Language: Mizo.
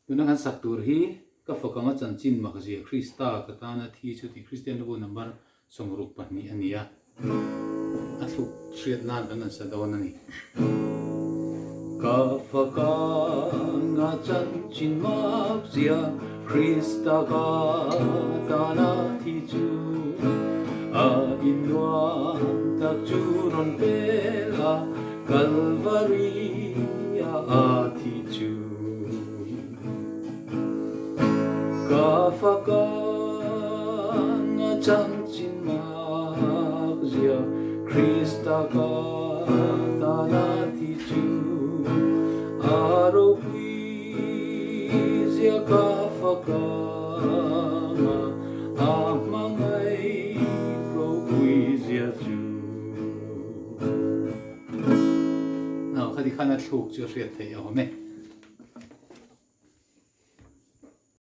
Tuna kan sak tur hi ka fak anga chanchin makzia Krista ka tana thi chu tih Kristian Hlabu number 62 a ni a, a thluk hriat nan kan han sa dawn a ni. Ka fak anga chanchin makzia Krista ka tana thi chu a innuam tak chu rawn pel a, Kalvari-a a thi chu. Ka fak ang a chanchin mak zia Krista ka tan a thi chu a ropui zia ka fak ang a a hmangaih ropui zia chu. Khati khan a thluk chu a hriat theih a awm e.